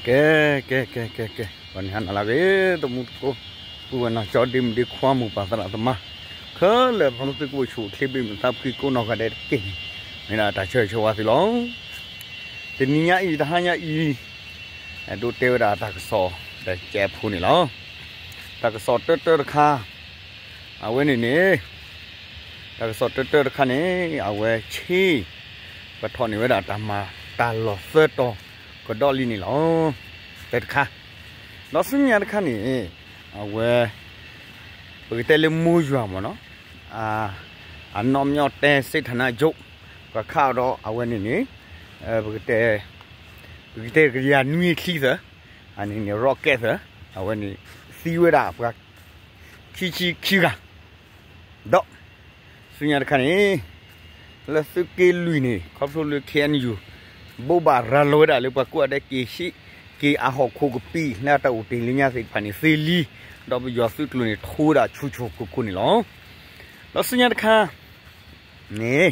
ကဲ ကဲ ကဲ ကဲ ကဲ ပှၤန့ၣ်ဟါနၤလၢအဂ့ၤ သမူသကိး ပုၢ်ဝဲၢ်နီၢ်ကၠီဒ့မုၣ်ဒ့ခွါ မိၢ်ပၢ်သရၣ်သမါ ခဲလၢာ် ပှၤမုၢ်သကိးအိၣ်ဆူၣ်အိၣ်ချ့ဘ့ၣ်မုၢ်သးဖှံကိးနီၢ်ဂၤဒဲးတက့ၢ်န့ၣ် မ့ၢ်ဒၣ်တၢ်ဆၢဂ့ၤဆၢဝါသုလီၤ. တနံၤညါအံၤ တဟါညါအံၤ ဒိးတဲဝဲဒၣ်တၢ်ကစီၣ်တကဲးဖိန့ၣ်လီၤ. တၢ်ကစီၣ်တၢတၢတခါ အဝဲန့ၣ်န့ၣ် တၢ်ကစီၣ်တၢတၢတခါန့ၣ် အဝဲဆ့ ပထီၣ်န့ၢ်ဝဲဒၣ်တၢ်မၤတၢ်လီၢ်သၢတီၤ ကဒီးလံန့ၣ်လီၤ. တၢတခါ ဒီးဆူညါတခါန့ၣ် အဝဲ ပကတဲလၢမိၢ်ယွၤမ့ၢ်နီၤ အနီၣ်မၠီၣ်တဲစ့ထနၢကၠိ ပှၤခးအီၤဒီးအဝဲန့ၣ်န့ၣ် ပကတဲ ပကတဲကယၤနွံချံသၢ အန့ၣ်န့ၣ် rocket သၢ အဝဲန့ၣ် သံဝဲဒၣ်ပှၤ ခံဆံခံဂၤ ဒီး ဆူညါတခါန့ၣ် လၢသုးက့လွံၢ်န့ၣ် ခီဖျိလၢ K N U ဘိးဘၣ်ရၤလီၤဝဲဒၣ်လၢပှၤကိးဂၤဒဲးက့ၤဟံၣ် က့ၤအဟီၣ်ခိၣ်ကပံာ်လၢအတၢ်အိၣ်တ့ၢ်လၢညါသ့ၣ်တဖၣ်န့ၣ် သ့လံ ဒီးပယီၤသုးကျိၤန့ၣ် ထိဝဲဒၣ်ဆူၣ်ဆူၣ်ကိၢ်ကိၢ်န့ၣ်လီၤ. ဒီးဆူညါတခါ န့ၣ်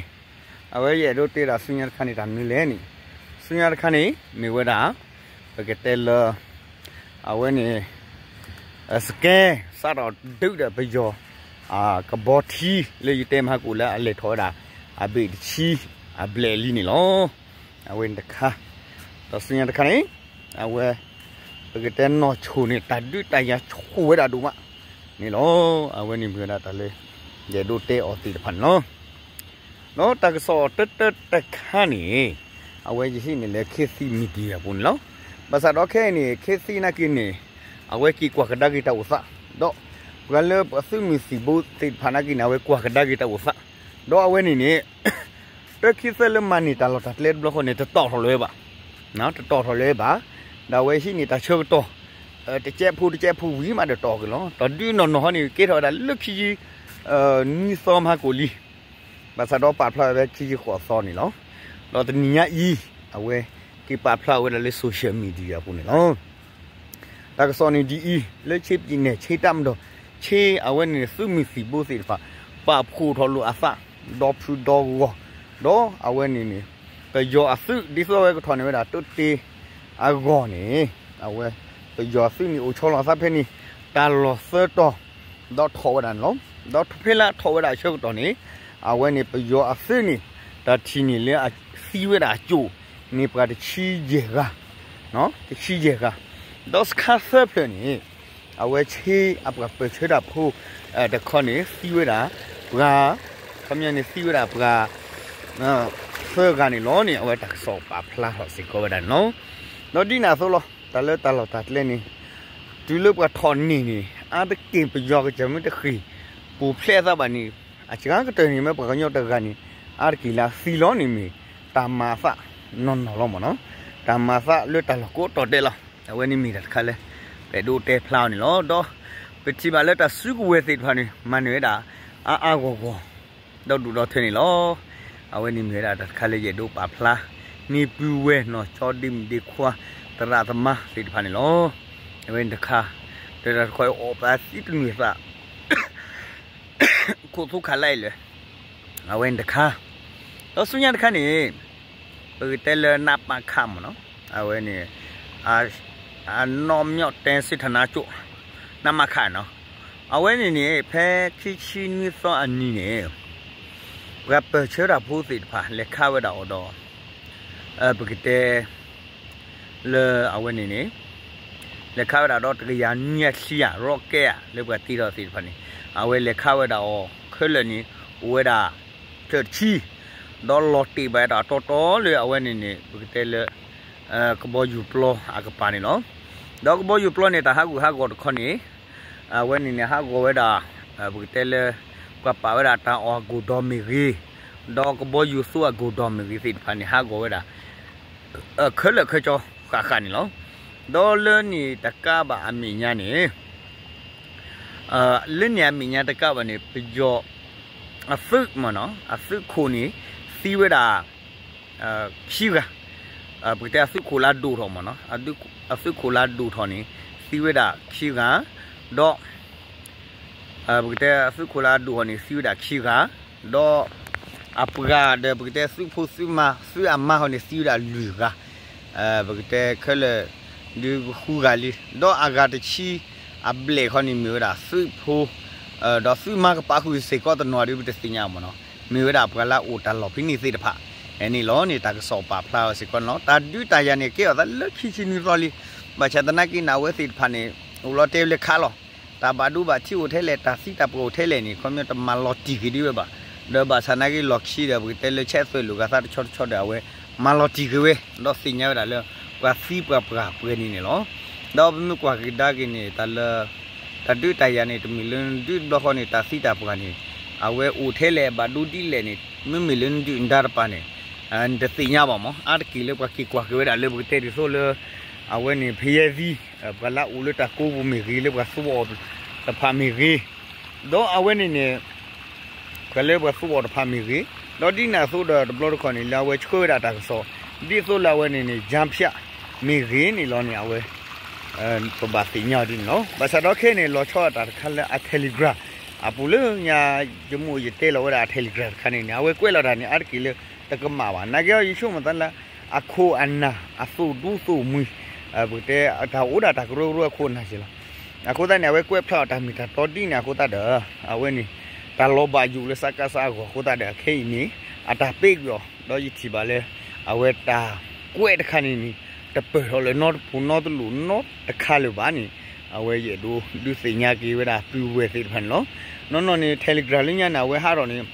အဝဲယအဲၣ်ဒိးတဲဒၣ်ဆူညါတခါန့ၣ် တၢ်မနုၤလဲၣ်န့ၣ် ဆူညါတခါန့ၣ် မ့ၢ်ဝဲဒၣ် ပကတဲလၢ အဝဲန့ၣ် စကဲ စးထီၣ်ဒုးဒီးပယီၤ ကဘီထံ လၢယတဲမဟါကိၣ်လၢအလဲၤထီၣ်ဝဲဒၣ် အဘ့ၣ်တဆံ အဘျဲၣ်လံန့ၣ်လီၤ. အဝဲန့ၣ်တခါ ဒီးဆူညါတခါန့ၣ် အဝဲ ပကတဲနီၢ်ဆိၣ်န့ၣ် တၢ်ဒုးတၢ်ယၤဆိၣ်ဝဲဒၣ်ဒိၣ်မးန့ၣ်လီၤ. အဝဲန့ၣ်မ့ၢ်ဝဲဒၣ်တၢ်လၢ ယအဲၣ်ဒိးတဲအီၤသ့ၣ်တဖၣ်န့ၣ်လီၤ. ဒီးတၢ်ကစီၣ်တၢတၢတခါန့ၣ် အဝဲယဟံးန့ၢ်လၢ ခေတ်သစ် Media ပူၤန့ၣ်လီၤ. ဘၣ်ဆၣ်ဒီးခဲအံၤန့ၣ် ခေတ်သစ် နာ်က့န့ၣ် အဝဲက့ၤကွၢ်ကဒါက့ၤတၢ်အိၣ်သး ဒီးပှၤလၢပသုးမုၢ်သံၣ်ဘိသ့ၣ်တဖၣ်နာ်က့န့ၣ် အဝဲကွၢ်ကဒါက့ၤတၢ်အိၣ်သး ဒီးအဝဲန့ၣ်န့ၣ် တၢခံသၢလၢမၤန့ၢ်တၢ်လီၢ်တၢ်ကျဲတဘျီဃီန့ၣ် တတီၣ်ထီၣ်လၢၤဘၣ် တတီၣ်ထီၣ်လၢၤဘၣ်. ဒီးအဝဲဟံးန့ၢ်တၢ်ဆၢကတီၢ် တကဲးဖိတကဲးဖိဝံၤမးဒီးတီၣ်က့ၤလီၤ. တၢ်ဒုးနီၢ်နီၢ်ဟီန့ၣ် ကဲထီၣ်ဝဲဒၣ်လၢခံဆံ နွံသီမဟါကိၣ်လံ. ဘၣ်ဆၣ်ဒီးပာ်ဖျါဝဲခံဆံဃိးသီန့ၣ်လီၤ. ဒီးတနံၤညါအံၤ အဝဲက့ၤပာ်ဖျါဝဲဒၣ်လၢ social media အပူၤန့ၣ်လီၤ. တၢ်ကစီၣ်န့ၣ်ဒ်အံၤ လၢ ချင်းပြည်နယ် ချင်းတပ်မတော် ချင်း အဝဲန့ၣ် သုးမုၢ်သံၣ်ဘိသ့ၣ်တဖၣ် ပာ်ဖှိၣ်ထီၣ်လိာ်အသး ဒီဖုဒီဂီၢ် ဒီးအဝဲန့ၣ်န့ၣ် ပယီၤအသုး ဒ်သိးအဝဲကထီၣ်န့ၢ်ဝဲဒၣ် တိတ့အဂီၢ်န့ၣ် အဝဲ ပယီၤအသုးန့ၣ် အိၣ်ဆီလီၤအသးဖဲန့ၣ် တၢ်လီၢ်သၢတီၤ ဒီးထီၣ်ဝဲဒၣ်န့ၣ်လီၤ. ဒီးဖဲလၢထီၣ်ဝဲဒၣ်အဆၢကတီၢ်န့ၣ် အဝဲန့ၣ် ပယီၤအသုးန့ၣ် တၢ်ထံၣ်န့ၢ်လၢအသံဝဲဒၣ်အစိၣ်န့ၣ် ပှၤတဆံယဲၢ်ဂၤ တဆံယဲၢ်ဂၤ ဒီးစခါသၢဖျၢၣ်န့ၣ် အဝဲဆ့အပှၤပၢၢ်ဆၢတၢ်ဖိ တခီန့ၣ် သံဝဲဒၣ် ပှၤ ခီပညီန့ၣ် သံဝဲဒၣ်ပှၤ သၢဂၤန့ၣ်လီၤန့ၣ် အဝဲတၢ်ကစီၣ်ပာ်ဖျါထီၣ်စ့ၢ်ကီးဝဲဒၣ်န့ၣ်လီၤ. ဒီးဒ်န့ၣ်အသိးလီၤ တၢ်လၢတၢ်လီၢ်တၢ်ကျဲန့ၣ် တုၤလၢပှၤထီၣ်န့ၢ်န့ၣ် အါတက့ၢ်ပယီၤကစၢ်မ့ၢ်တဃ့ၢ် ပူၤဖျဲးအသးဘၣ်န့ၣ် အစှၤကတၢၢ်န့ၣ် မ့ၢ်ပှၤကညီတဂၤန့ၣ် အါတက့ၢ်လၢအသံလီၤန့ၣ်မ့ၢ် တၢ်မၤအသးနီၢ်နီၢ်လီၤမ့ၢ်နီၤ. တၢ်မၤအသးလၢတၢ်လီၢ်ကိးတီၤဒဲးလီၤ. အဝဲန့ၣ်မ့ၢ်တၢ်တခါလၢ ပအဲၣ်ဒိးတဲဖျါအီၤန့ၣ်လီၤ. ဒီးပထံၣ်ဘၣ်လၢတၢ်စုကဝဲၤသ့ၣ်တဖၣ်န့ၣ် မၤန့ၢ်ဝဲဒၣ် အါအါဂီၢ်ဂီၢ် ဒီးဒူၣ်ဒီးထၢန့ၣ်လီၤ. အဝဲန့ၣ်မ့ၢ်ဝဲဒၣ်တၢ်တခါလၢယအဲၣ်ဒိးပာ်ဖျါ န့ၢ်ပုၢ်ဝဲၢ်နီၢ်ကၠီဒ့မုၣ်ဒ့ခွါ သရၣ်သမါသ့ၣ်တဖၣ်န့ၣ်လီၤ. အဝဲန့ၣ်တခါ ဒီးတၢ်တခါအီၣ်ပာ်သံတနွံသး ခိၣ်သူခးလၢအံၤလၢ အဝဲန့ၣ်တခါ ဒီးဆူညါတခါန့ၣ် ပကတဲလၢ နပခ မ့ၢ်နီၤ အဝဲန့ၣ် အနီၣ်မၠီၣ်တဲစ့ထနါကၠိၣ် နမခ နီၤ အဝဲန့ၣ်န့ၣ် ဖဲခံဆံနွံသီအနံၤန့ၣ် ပှၤပၢၢ်ဆၢတၢ်ဖိသ့ၣ်တဖၣ် လဲၤခးဝဲဒၣ်အီၤဒီး ပကတဲ လၢအဝဲန့ၣ်န့ၣ် လဲၤခးဝဲဒၣ်ဒီးတကယၤနွံအချံဧါ rocket ဧါ လၢပှၤတ့ထီၣ်သ့ၣ်တဖၣ်န့ၣ် အဝဲလဲၤခးဝဲဒၣ်အီၤခဲလၢာ်န့ၣ် အိၣ်ဝဲဒၣ် ချၢၣ်တဆံ ဒီးလီၤတ့ၢ်ဘၣ်ဝဲဒၣ်တီတီလၢအဝဲန့ၣ်န့ၣ် ပကတဲလၢ ကဘီယူၤပျီအကပၤန့ၣ်လီၤ. ဒီးကဘီယူၤပျီန့ၣ် တၢ်ဟးဂူာ်ဟးဂီၤတခီန့ၣ် အဝဲန့ၣ်န့ၣ်ဟးဂီၤဝဲဒၣ် ပကတဲလၢ ပှၤပာ်ဝဲဒၣ်တၢ်အီၣ်အကိၢ်ဒီးမ့ၢ်ဂ့ၤ ဒီးကဘီယူၤသူအကိၢ်ဒီးမ့ၢ်ဂ့ၤသ့ၣ်တဖၣ်န့ၣ် ဟးဂီၤဝဲဒၣ် ခဲလၢာ်ခဲဆ့ဃၣ်ဃၣ်န့ၣ်လီၤ. ဒီးလၢန့ၣ်တကးဘၣ်အမဲာ်ညါန့ၣ် လၢန့ၣ်အမဲာ်ညါတကးဘၣ်န့ၣ် ပယီၤ အသုးမ့ၢ်နီၤ အသုးခိၣ်န့ၣ် သံဝဲဒၣ် ခံဂၤ ပကတဲအသုးခိၣ်လၢဒိၣ်ထီၣ်မ့ၢ်နီၤ အသုးခိၣ်လၢဒိၣ်ထီၣ်န့ၣ် သံဝဲဒၣ်ခံဂၤ ဒီး ပကတဲအသုးခိၣ်လၢအဒိၣ်ထီၣ်န့ၣ် သံဝဲဒၣ်ခံဂၤ ဒီး အပှၤဒီးပကတဲသုးဖိသုးမါ သုးအမါဟီန့ၣ် သံဝဲဒၣ်လွံၢ်ဂၤ ပကတဲခဲလၢာ် ဒုးဃုဂၤလံ, ဒီးအဂၤတဆံအဘျဲၣ်ခီန့ၣ် မ့ၢ်ဝဲဒၣ်သုးဖိ, ဒီးသုးမါကပာ်ဃုာ်စ့ၢ်ကီးတနီၤဒုး ပတသ့ၣ်ညါမ့ၢ်နီၤ, မ့ၢ်ဝဲဒၣ်ပှၤလၢအအိၣ်တၢ်လီၢ်ဖဲန့ၣ်သ့ၣ်တဖၣ်, အဲန့ၣ်လီၤန့ၣ် တၢ်ကစီၣ်ပာ်ဖျါအီၤစ့ၢ်ကီးန့ၣ်လီၤ. တၢ်ဒုးတၢ်ယၤန့ၣ် ကဲထီၣ်သးလၢခံဆံနွံသီလံ, ဘၣ်ဆၣ်သနာ်က့န့ၣ် အဝဲသ့ၣ်တဖၣ်န့ၣ် အိၣ်လီၤတဲာ်လၢခးလီၤ တၢ်ဘၣ်ဒိဘၣ်ထံးအိၣ်ထဲလဲၣ် တၢ်သံတၢ်ပှၢ်အိၣ်ထဲလဲၣ်န့ၣ် ခီပညီတမၤလီၤတံၢ်က့ၤဒံးဝဲဘၣ်. ဒီးဘၣ်ဆၣ်သနာ်က့လီၢ်ခံဒီး ပကတဲလၢဆဲးသွဲၣ်လိာ်ဂၤသးတဆီတဆီဒီး အဝဲမၤလီၤတံၢ်က့ၤဝဲ, ဒီးသ့ၣ်ညါဝဲဒၣ်လၢ ပှၤသံပှၤပှၢ်ပှဲၤန့ၣ်န့ၣ်လီၤ. ဒီးပမ့ၢ်ကွၢ်ကဒါက့ၤန့ၣ် တၢ်လၢ တၢ်ဒုးတၢ်ယၤန့ၣ် တမ့ၢ်လၢနဒုးတဘျီဃီန့ၣ် တၢ်သံတၢ်ပှၢ်န့ၣ် အဝဲအိၣ်ထဲလဲၣ် ဘၣ်ဒိဒ်လဲၣ်န့ၣ် မ့မ့ၢ်လၢနဒုးနဒါတပၤန့ၣ် နတသ့ၣ်ညါဘၣ်မ့ၢ် အါတက့ၢ်လၢပှၤက့ၤကွၢ်က့ၤဝဲဒၣ်လၢပကတဲဒ်သိးလၢ အဝဲန့ၣ် ဖယဲသံ ပှၤလၢအအိၣ်လၢတၢ်ကိးပူၤမ့ၢ်ဂ့ၤ လၢပှၤသူအီၤတဖၣ်မ့ၢ်ဂ့ၤ, ဒီးအဝဲန့ၣ်န့ၣ် ပှၤလၢပှၤသူအီၤတဖၣ်မ့ၢ်ဂ့ၤ, ဒီးဒ်န့ၣ်အသိးဒီးတဘျီတခီၣ်န့ၣ် လၢအဝဲဆှၢဝဲဒၣ်တၢ်ကစီၣ် ဒ်သိးလၢအဝဲန့ၣ်န့ၣ် ယၣ်ဖၠးမ့ၢ်ဂ့ၤန့ၣ်လီၤန့ၣ် အဝဲ ပဘၣ်သ့ၣ်ညါအီၤဒ်န့ၣ်လီၤ. ဘၣ်ဆၣ်ဒီးခဲအံၤန့ၣ် လီၤဆီဒၣ်တၢ်တခါလၢအ Telegram အပူၤလၢညါ ယမိၢ်ယတဲလီၤဝဲဒၣ်အ Telegram တခါန့ၣ်န့ၣ် အဝဲကွဲးလီၤတၢ်န့ၣ် အါတက့ၢ်လၢတကမၣ်ဘၣ်. နာ်က့အီၤ ယဆိကမိၣ်သးလၢ အခိၣ်အနၢ် အသိၣ်ဒူသိၣ်မှံၤ ပကတဲတၢ်အိၣ်ဒၣ်တၢ်ကရၢကရိအခိၣ်အနၢ်က့လီၤ. အဃိသတးန့ၣ် အဝဲကွဲးဖျါအီၤတၢ်မ့ၢ်တၢ်တီဒ်န့ၣ်အဃိသတးဒီး အဝဲန့ၣ် တၢ်လီၤဘၣ်ယိၣ်လၢ စကစ အဂီၢ်အဃိသတးဒီး အခဲအံၤန့ၣ် အတၢ်ပ့းကွံာ်အီၤ ဒီးယထံၣ်ဘၣ်လၢ အဝဲတၢ်ကွဲးတခါန့ၣ်န့ၣ် တပၢၢ်ထီၣ်လၢၤနီတပူၤနီတလိာ်နီတခါလၢၤဘၣ်န့ၣ် အဝဲယအဲၣ်ဒိးဒုးသ့ၣ်ညါက့ၤဝဲဒၣ်ပုၢ်ဝဲၢ်သ့ၣ်တဖၣ်န့ၣ်လီၤ. နီၢ်နီၢ်န့ၣ် Telegram လၢညါန့ၣ် အဝဲဟးထီၣ်န့ၣ်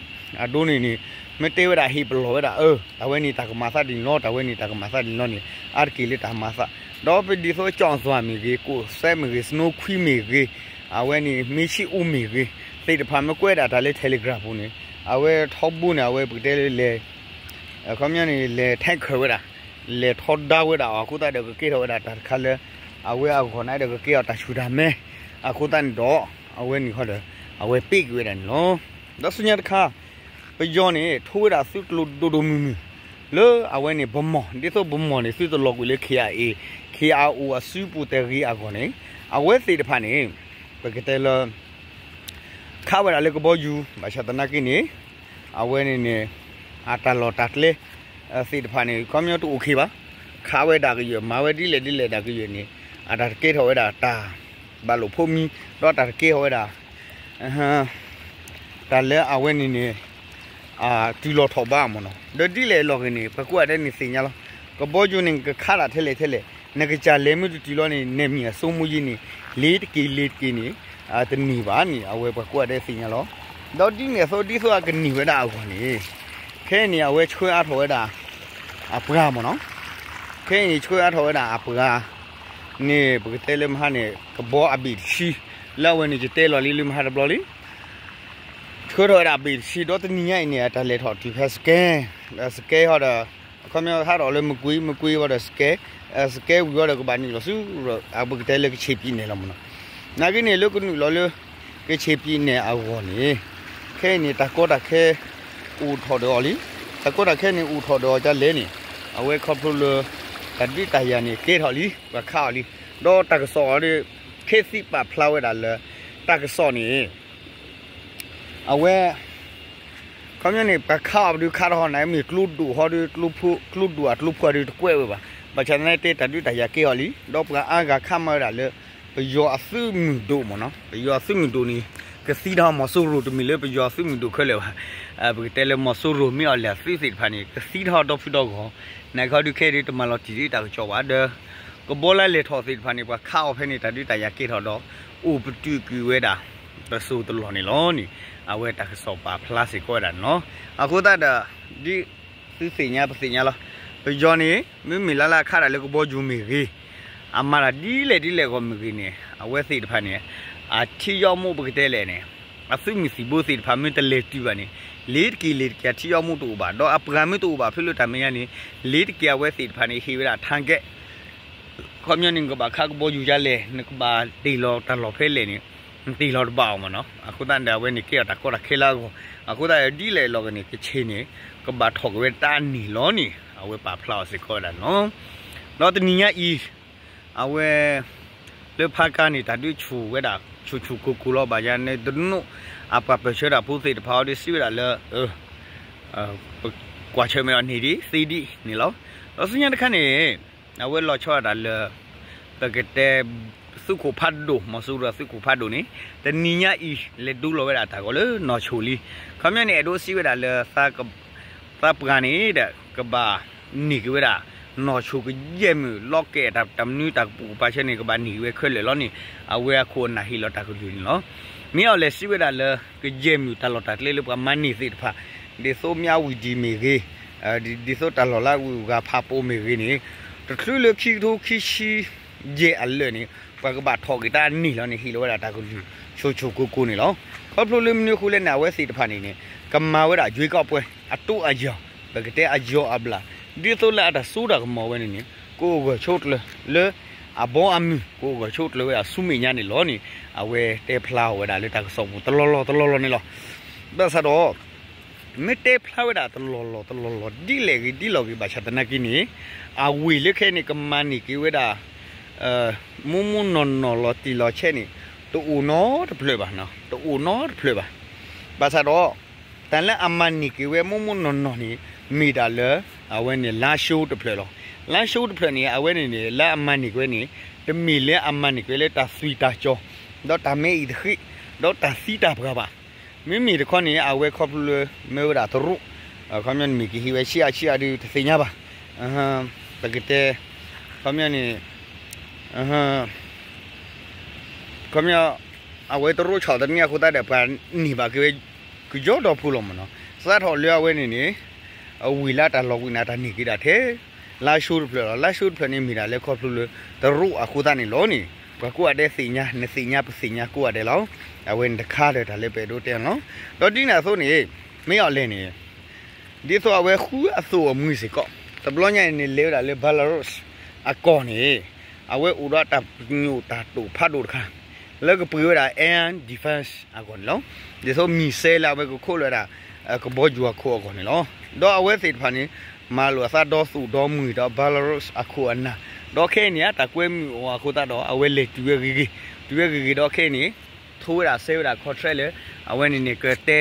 အဒိန့ၣ်န့ၣ် မ့ၢ်တဲဝဲဒၣ်ဟ့ၣ်ပလီၢ်ဝဲဒၣ် အၢ အဝဲန့ၣ်တၢ်ကမၤသးဒ်န့ၣ်လီၤ တၢ်ဝဲန့ၣ်တၢ်ကမၤသးဒ်န့ၣ်လီၤန့ၣ် အါတက့ၢ်လၢတၢ်မၤသး ဒီးပဒ်သိးကၠီၣ်သွၣ်မ့ၢ်ဂ့ၤ ကိးစဲမ့ၢ်ဂ့ၤ စနိခွံမ့ၢ်ဂ့ၤ အဝဲန့ၣ် မ့ၢ်ဆံးအူမ့ၢ်ဂ့ၤ သ့ၣ်တဖၣ်မ့ၢ်ကွဲးဒၣ်တၢ်လၢ Telegram ပူၤန့ၣ် အဝဲထီဘိန့ၣ် အဝဲပကတဲလၢလဲၤ ခီပညီန့ၣ် လဲၤထဲးခၢၣ်ဝဲဒၣ် လဲၤထီဒါဝဲဒၣ်အီၤအဃိသတးဒီး ကကဲထီၣ်ဝဲဒၣ်တၢ်တခါလၢ အဝဲအဂီၢ်န့ၣ်ဒီး ကကဲထီၣ်တၢ်ဆူၣ်တၢ်မဲ အဃိသတးန့ၣ်ဒီး အဝဲန့ၣ်ဃီဒီး အဝဲပ့းက့ၤဝဲဒၣ်န့ၣ်လီၤ. ဒီးဆူညါတခါ ပယီၤန့ၣ် ထိဝဲဒၣ်သုးကျိၤဒိၣ်ဒိၣ်မုၢ်မုၢ် လၢအဝဲန့ၣ် ဗန်းမော် ဒ်သိး ဗန်းမော် န့ၣ် သုတလီၤကွံာ်လၢ KIA KIO အစုပူၤတဂ့ၤအဂီၢ်န့ၣ် အဝဲသ့ၣ်တဖၣ်န့ၣ် ပကတဲလၢ ခးဝဲဒၣ်လၢကဘီယူၤ ဘၣ်ဆၣ်သနာ်က့န့ၣ် အဝဲန့ၣ်န့ၣ် အတၢ်လီၢ်တၢ်ကျဲ သ့ၣ်တဖၣ်န့ၣ် ခီပညီတအိၣ်ခ့ဘၣ်, ခးဝဲဒၣ်ကယဲၢ် မၤဝဲဒ်လဲၣ်ဒ်လဲၣ်ဒၣ်ကယဲၢ်န့ၣ် အတၢ်တကဲထီၣ်ဝဲဒၣ်တၢ်ဘၣ်လိာ်ဖိးမံ, ဒီးတၢ်တကဲထီၣ်ဝဲဒၣ် တၢ်လၢအဝဲန့ၣ်န့ၣ် တုၤလီၤထီၣ်ဘးမ့ၢ်နီၤ, ဒီးဒ်လဲၣ်အလီၢ်ဂ့ၤန့ၣ် ပှၤကိးဂၤဒဲးန့ၣ်သ့ၣ်ညါလီၤ. ကဘီယူၤန့ၣ် ကခးဒၣ်ထဲလဲၣ်ထဲလဲၣ်, နကစၢ်လဲၤမ့ၢ်တတုၤလီၤန့ၣ် နမ့ၢ်အစိမိၢ်ယ့န့ၣ် လ့ၤတက့ၤလ့ၤတက့ၤန့ၣ် တန့ၢ်ဘၣ်န့ၣ် အဝဲပှၤကိးဂၤဒဲးသ့ၣ်ညါလီၤ. ဒီးဒ်န့ၣ်အသိး ဒ်သိးအကန့ၢ်ဝဲဒၣ်အဂီၢ်န့ၣ် ခဲအံၤန့ၣ် အဝဲဆှၢအါထီၣ်ဝဲဒၣ် အပှၤမ့ၢ်နီၤ, ခဲအံၤန့ၣ် ဆှၢအါထီၣ်ဝဲဒၣ်အပှၤ န့ၣ် ပကတဲလၢမဟါန့ၣ် ကဘီအဘ့ၣ်တဆံ လၢအဝဲန့ၣ် ယတဲလီၤလံလၢမဟါတဘျီလံ ဆှၢထီၣ်ဝဲဒၣ်အဘ့ၣ်တဆံ ဒီးတနံၤညါအံၤန့ၣ် အတၢ်လဲၤထီၣ်တုၤဖဲစကဲ, ဒီးစကဲဟီဒီး အခီပညီဟးထီၣ်လၢမကွ့, မကွ့ဝံၤဒီးစကဲ, စကဲဝံၤဝံၤဒီးကဘၣ်နုာ်လီၤဆူ ပကတဲလၢကချ့ၣ်ပံၤနဲၣ်လီၤမ့ၢ်နီၤ. နာ်က့န့ၣ် လၢကနုာ်လီၤလၢ ကချ့ၣ်ပံၤနဲၣ်အဂီၢ်န့ၣ် ခဲအံၤန့ၣ် တၢ်ကီတၢ်ခဲ အိၣ်ထီၣ်ဒီးအီၤလံ. တၢ်ကီတၢ်ခဲန့ၣ် အိၣ်ထီၣ်ဒီးအီၤဒ်လဲၣ်န့ၣ် အဝဲခီဖျိလၢ တၢ်ဒုးတၢ်ယၤန့ၣ် ကဲထီၣ်လံ ပှၤခးအီၤလံ. ဒီးတၢ်ကစီၣ်အီၤဒီး ခဲသံပာ်ဖျါဝဲဒၣ်လၢ တၢ်ကစီၣ်န့ၣ် အဝဲ ခီပညီန့ၣ် ပှၤခးအီၤပဒုးခးထီၣ်ဟီန့ၣ် မ့ၢ်ကျိဒိၣ်ဟီဒီး ကျိဒိၣ်အကျိဖိအဒုးတကွဲးဝဲဘၣ်. ဘၣ်ဆၣ်သနာ်က့ တၢ်ဒုးတၢ်ယၤကဲအီၤလံ. ဒီးပှၤအါဂၤခးမၤဝဲဒၣ်လၢ ပယီၤအသုးမုၢ်ဒိၣ်မ့ၢ်နီၤ, ပယီၤအသုးမုၢ်ဒိၣ်န့ၣ် ကသံတၢ်မီၤစိရိၤ တမ့ၢ်လၢပယီၤအသုးမုၢ်ဒိၣ်ခဲလၢာ်ဘၣ်. ပကတဲလၢမီၤစိရိၤမ့ၢ်အီၤလဲၣ်အသုးသ့ၣ်တဖၣ်န့ၣ် ကသံတၢ်ဒီဖုဒီဂီၢ်, နာ်က့ဟီဒုးခဲအံၤဒုး တမၤလီၤတံၢ်ဒံးတၢ်ကစီၣ်ဘၣ်ဒီး ကဘီလၢလဲၤထီၣ်သ့ၣ်တဖၣ်န့ၣ် ပှၤခးအီၤဖဲန့ၣ် တၢ်ဒုးတၢ်ယၤကဲထီၣ်ဒီး အိၣ်ပတုာ်ကွံာ်ဝဲဒၣ် တစိၢ်တလီၢ်န့ၣ်လီၤန့ၣ် အဝဲတၢ်ကစီၣ်ပာ်ဖျါစ့ၢ်ကီးဝဲဒၣ်န့ၣ်လီၤ. အဃိသတးဒီး ဒ်သုသ့ၣ်ညါပသ့ၣ်ညါလီၤ. ပယီၤန့ၣ် မ့မ့ၢ်လၢ်လၢ်ခးတၢ်လၢကဘီယူၤမ့ၢ်ဂ့ၤ, အမၤတၢ်ဒ်လဲၣ်ဒ်လဲၣ်အဂီၢ်မ့ၢ်ဂ့ၤန့ၣ် အဝဲသ့ၣ်တဖၣ်န့ၣ် အထံယီၣ်မိၢ်ပကတဲလဲၣ်န့ၣ် အသုးမုၢ်သံၣ်ဘိသ့ၣ်တဖၣ်မ့ၢ်တလဲၤတုၤဘၣ်န့ၣ် လ့ၤတက့ၤလ့ၤတက့ၤ အထံယီၣ်မိၢ်တအိၣ်ဘၣ်, ဒီးအပှၤမ့ၢ်တအိၣ်ဘၣ်ဖဲလၢတၢ်မဲာ်ညါန့ၣ် လ့ၤတက့ၤအဝဲသ့ၣ်တဖၣ်န့ၣ် ဟ့ၣ်ဝဲဒၣ် target ခီပညီန့ၣ် နကဘၣ်ခးကဘီယူၤဒ်လဲၣ်, နကဘၣ်တ့ၢ်လီၤတၢ်လီၢ်ဖဲလဲၣ်န့ၣ် နတ့ၢ်လီၤတဘၣ်အီၤမ့ၢ်နီၤ. အဃိသတးန့ၣ်ဒီး အဝဲန့ၣ်ကဲထီၣ်တၢ်ကီတၢ်ခဲလၢအဂီၢ်, အဃိသတးဒီးဒ်လဲၣ်အလီၢ်ဂ့ၤန့ၣ် ကချ့ၣ်န့ၣ် ကဘၣ်ထီၣ်က့ၤဝဲတၢ်န့ၢ်လီၤန့ၣ် အဝဲပာ်ဖျါအီၤစ့ၢ်ကီးဝဲဒၣ်န့ၣ်လီၤ. ဒီးတနံၤညါအံၤ အဝဲ လၢဖါကါန့ၣ် တၢ်ဒုးဆူၣ်ဝဲဒၣ် ဆူၣ်ဆူၣ်ကိၢ်ကိၢ်လီၤ. ဘၣ်ယၤန့ၣ်တနီၣ် အပှၤပၢၢ်ဆၢတၢ်ဖိသ့ၣ်တဖၣ်အီၤဒုးစံးဝဲဒၣ်လၢ ပကွၢ်ဆၢၣ်မဲာ်အီၤန့ၢ်ဒံးသ့ဒံးန့ၣ်လီၤ. ဒီးဆူညါတခါန့ၣ် အဝဲလီၤဆီဒၣ်တၢ်လၢ ပကတဲ သုးခိၣ်ဖးဒိၣ် မီၤစိရိၤသုးခိၣ်ဖးဒိၣ်န့ၣ် တနံၤညါအံၤ လဲၤဒိလီၤဝဲဒၣ်တၢ်ဂီၤလၢနီၢ်ဆိလံ. ခီပညီန့ၣ် အဲၣ်ဒိးစံးဝဲဒၣ်လၢ သးပှၢ်န့ၣ်ဒီး ကဘၣ်န့ၢ်က့ၤဝဲဒၣ် နီၢ်ဆိကယဲၢ်မုၢ် လီၢ်ကဲၣ်တၢ်မနုၤ တၢ်ကပိာ်ကပၤဆၢန့ၣ် ကဘၣ်န့ၢ်က့ၤဝဲခဲလၢာ်လီၤန့ၣ် အဝဲအခိၣ်အနၢ်ဟ့ၣ်လီၤတၢ်ကလုၢ်န့ၣ်လီၤ. မ့ၢ်အီၤလဲၤစံးဝဲဒၣ်လၢ ကယဲၢ်မုၢ်တၢ်လီၢ်တၢ်ကျဲလၢပှၤမၤန့ၢ်သ့ၣ်တဖၣ် ဒ်သိးမၠးဝံၤဒံၣ်မ့ၢ်ဂ့ၤ, ဒ်သိးတၢ်လီၢ်လၢအဂုၤအဂၤဖးပိၤမ့ၢ်ဂ့ၤန့ၣ် တချုးလၢခံကထိခံဆံယဲၢ်အလၢာ်န့ၣ် ပှၤကဘၣ်ထီၣ်က့ၤတၢ်န့ၢ်လီၤန့ၣ် ဟ့ၣ်လီၤဝဲဒၣ်တၢ်ကလုၢ်ဆိဆိကိကိန့ၣ်လီၤ. ခီဖျိလၢမနုၤအဃိလဲၣ်န့ၣ် အဝဲသ့ၣ်တဖၣ်န့ၣ်န့ၣ် ကမၤဝဲဒၣ် ရွေးကောက်ပွဲ အတိအယီၢ် ပကတဲအယီၢ်အဘျၣ် ဒ်သိးလၢအတၢ်စိတၢ်ကမီၤဝဲန့ၣ်န့ၣ် ကအိၣ်ဂၢၢ်ဆိးကျၢၤလၢ အဘီအမုၢ် ကအိၣ်ဂၢၢ်ဆိးကျၢၤဝဲဒၣ်ဆူမဲာ်ညါန့ၣ်လီၤန့ၣ် အဝဲတဲဖျါဝဲဒၣ်လၢတၢ်ကစီၣ်ပူၤတလီၢ်လီၢ်တလီၢ်လီၢ်န့ၣ်လီၤ. ဘၣ်ဆၣ်ဒီး မ့ၢ်တဲဖျါဝဲဒၣ်တလီၢ်လီၢ်တလီၢ်လီၢ် ဒ်လဲၣ်ဂ့ၤဒ်လဲၣ်ဂ့ၤ ဘၣ်ဆၣ်သနာ်က့န့ၣ် အဝ့ၢ်လၢခဲအံၤန့ၣ် ကမၤန့ၢ်က့ၤဝဲဒၣ် မိၢ်မိၢ်နီၢ်နီၢ်လီၤတံၢ်လီၤဆဲးန့ၣ် တအိၣ်နီတဖျၢၣ်ဘၣ်, တအိၣ်နီတဖျၢၣ်ဘၣ်. ဘၣ်ဆၣ်ဒီး တၢ်လၢအမၤန့ၢ်က့ၤဝဲမိၢ်မိၢ်နီၢ်နီၢ်န့ၣ် မ့ၢ်ဒၣ်လၢ အဝဲန့ၣ် လါၡိတဖျၢၣ်လီၤ. လါၡိတဖျၢၣ်န့ၣ် အဝဲန့ၣ်န့ၣ် လၢအမၤန့ၢ်က့ၤဝဲန့ၣ် တမ့ၢ်လၢအမၤန့ၢ်က့ၤဝဲလၢတၢ်သွံၣ်တၢ်စီၤ ဒီးတၢ်မဲအံၤတဃ့ ဒီးတၢ်သံတၢ်ပှၢ်ဘၣ်. မ့မ့ၢ်တခီန့ၣ် အဝဲခီဖျိလၢမၢဝဲဒၣ်တရူး ခီပညီန့ၣ်မ့ၢ်ကဟ့ၣ်ဝဲဆံးအါဆံးအါဒုးတသ့ၣ်ညါဘၣ်. ပကတဲ ခီပညီန့ၣ် ခီပညီ အဝဲတရူးဆီၣ်သနံးအဃိသတးဒီး ပှၤန့ၢ်ဘၣ်က့ၤဝဲ ကယီဒီဖိလီၤမ့ၢ်နီၤ. စးထီၣ်လၢအဝဲန့ၣ်န့ၣ် အဝံၤလၢတၢ်လီၤဝံၤန့ၣ် တၢ်န့ၢ်က့ၤဒၣ်ထဲ လါၡိတဖျၢၣ်လီၤ. လါၡိတဖျၢၣ်န့ၣ်မ့ၢ်ဒၣ်လၢခီဖျိလၢ တရူးအဃိသတးန့ၣ်လီၤန့ၣ် ပှၤကိးဂၤဒဲးသ့ၣ်ညါ နသ့ၣ်ညါပသ့ၣ်ညါကိးဂၤဒဲးလီၤ. အဝဲန့ၣ်တခါဒီးတၢ်လၢပအဲၣ်ဒိးတဲန့ၣ်လီၤ. ဒီးဒ်န့ၣ်အသိးန့ၣ် မ့ၢ်အီၤလဲၣ်န့ၣ် ဒ်သိးအဝဲဃုအသိးအမှံၤစ့ၢ်ကီး တဘျီညါအံၤန့ၣ် လဲၤဝဲဒၣ်လၢ Belarus အကီၢ်န့ၣ် အဝဲအိၣ်ဒီးတၢ်ပညိၣ်တၢ်တိာ်ဖးဒိၣ်တခါ လၢကပှ့ၤဝဲဒၣ် air defense အဂီၢ်န့ၣ်လီၤ. ဒ်သိး missile လၢအဝဲကခိးလီၤဝဲဒၣ် ကဘီယူၤအခိၣ်အဂီၢ်န့ၣ်လီၤ. ဒီးအဝဲသ့ၣ်တဖၣ်န့ၣ် မၤလိာ်အသးဒီသူၣ်ဒီမှံၤဒီး Belarus အခိၣ်အနၢ် ဒီးခဲအံၤန့ၣ် အတၢ်ကွဲမုာ်အီၤအဃိသတးဒီး အဝဲလဲၤတုၤဝဲဂ့ၤဂ့ၤ တုၤဝဲဂ့ၤဂ့ၤဒီးခဲအံၤန့ၣ် ထိဝဲဒၣ်စဲဝဲဒၣ်ခီၣ်ထြဲးလၢ အဝဲန့ၣ်န့ၣ် ကတဲ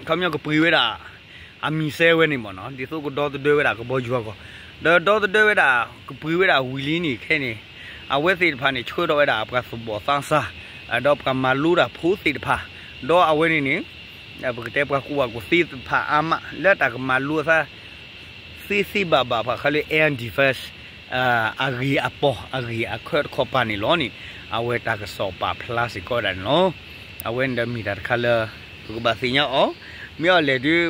ခီပညီကပှ့ၤဝဲဒၣ် အ missile ဝဲန့ၣ်မ့ၢ်နီၤ ဒ်သိးကဒီသဒၢဝဲဒၣ်ကဘီယူၤအဂီၢ် ဒီးဒီသဒၢဝဲဒၣ် ကပှ့ၤဝဲဒၣ်ဝံၤလံန့ၣ်ခဲန့ၣ် အဝဲသ့ၣ်တဖၣ်န့ၣ် ဆှၢထီၣ်ဝဲဒၣ်ပှၤသူၣ်ဘီၣ်သးစၢ် ဒီးပှၤမၤလိတၢ်ဖိသ့ၣ်တဖၣ် ဒီးအဝဲန့ၣ်န့ၣ် ပကတဲပှၤကူၣ်ဘၣ်ကူၣ်သ့သ့ၣ်တဖၣ်အါမး လၢတၢ်ကမၤလိအသး သ့သ့ဘၣ်ဘၣ် ပှၤဃးလၢ air defense အဂ့ၢ်အပီၢ် အဂ့ၢ်အခၢတခီပၤန့ၣ်လီၤန့ၣ် အဝဲတၢ်ကစီၣ်ပာ်ဖျါစ့ၢ်ကီးဝဲဒၣ်န့ၣ်လီၤ. အဝဲန့ၣ်ဒီးမ့ၢ်တၢ်တခါလၢ ပကဘၣ်သ့ၣ်ညါအီၤ မ့ၢ်အီၤလဲၣ်ဒုး